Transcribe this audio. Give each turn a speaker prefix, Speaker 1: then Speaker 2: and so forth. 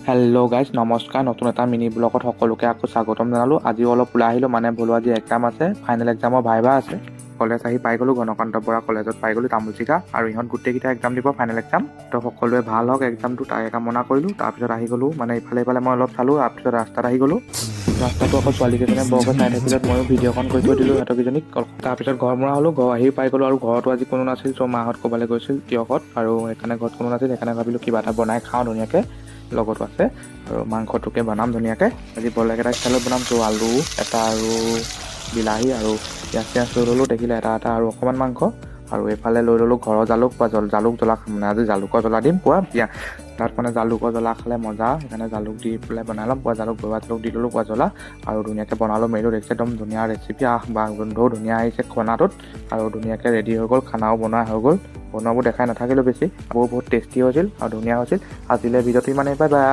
Speaker 1: Hello' guys, নমস্কাৰ। নতুন এটা মিনি ব্লগত সকলোকে আকৌ স্বাগতম জনালোঁ। আজিও অলপ ওলাই আহিলোঁ, মানে বোলো আজি এক্সাম আছে, ফাইনেল এক্সামৰ ভাইভা আছে। কলেজ আহি পাই গ'লোঁ, ঘনকান্ত বৰা কলেজত পাই গ'লোঁ তামোলচিকা। আৰু ইহঁত গোটেইকেইটা এক্সাম দিব, ফাইনেল এক্সাম। তো সকলোৱে ভাল হওক এক্সামটো, তাকে কামনা কৰিলোঁ। তাৰপিছত আহি গ'লোঁ, মানে ইফালে ইফালে মই অলপ চালোঁ, তাৰপিছত ৰাস্তাত আহি গ'লোঁ। ৰাস্তাটো আকৌ ছোৱালীকেইজনীয়ে বৰকৈ চাই থাকিলত ময়ো ভিডিঅ'খন কৰি থৈ দিলোঁ সিহঁতকেইজনীক। তাৰপিছত ঘৰ মৰা হ'লোঁ, ঘৰ আহি পাই গ'লোঁ। আৰু ঘৰতো আজি কোনো নাছিল, চ' মাহঁত ক'ৰবালৈ গৈছিল তিয়কত আৰু সেইকাৰণে ঘৰত কোনো নাছিল। সেইকাৰণে ভাবিলোঁ কিবা এটা বনাই খাওঁ ধুনীয়াকৈ, লগতো আছে আৰু মাংসটোকে বনাম ধুনীয়াকৈ। আজি বেলেগ এটা ষ্টাইলত বনাম। ত' আলু এটা আৰু বিলাহী আৰু পিঁয়াজ চিয়াজ লৈ ল'লোঁ, দেখিলে এটা এটা আৰু অকণমান মাংস। আৰু এইফালে লৈ ল'লোঁ ঘৰৰ জালুক বা জালুক জ্বলা খাম, মানে আজি জালুকৰ জ্বলা দিম পুৰা পিঁয়াজ তাত, মানে জালুকৰ জ্বলা খালে মজা। সেইকাৰণে জালুক দি পেলাই বনাই ল'ম পুৰা। জালুক, বৰা জালুক দি ল'লোঁ পুৰা জ্বলা আৰু ধুনীয়াকৈ বনালোঁ মেলিলোঁ। দেখিছে, একদম ধুনীয়া ৰেচিপি। আহ বা গোন্ধও ধুনীয়া আহিছে খানাটোত। আৰু ধুনীয়াকৈ ৰেডি হৈ গ'ল, খানাও বনোৱা হৈ গ'ল। বনোৱাবোৰ দেখাই নাথাকিলোঁ বেছি। বহুত বহুত টেষ্টি হৈছিল আৰু ধুনীয়া হৈছিল। আজিলৈ ভিডিঅ'টো ইমানেই। Bye bye.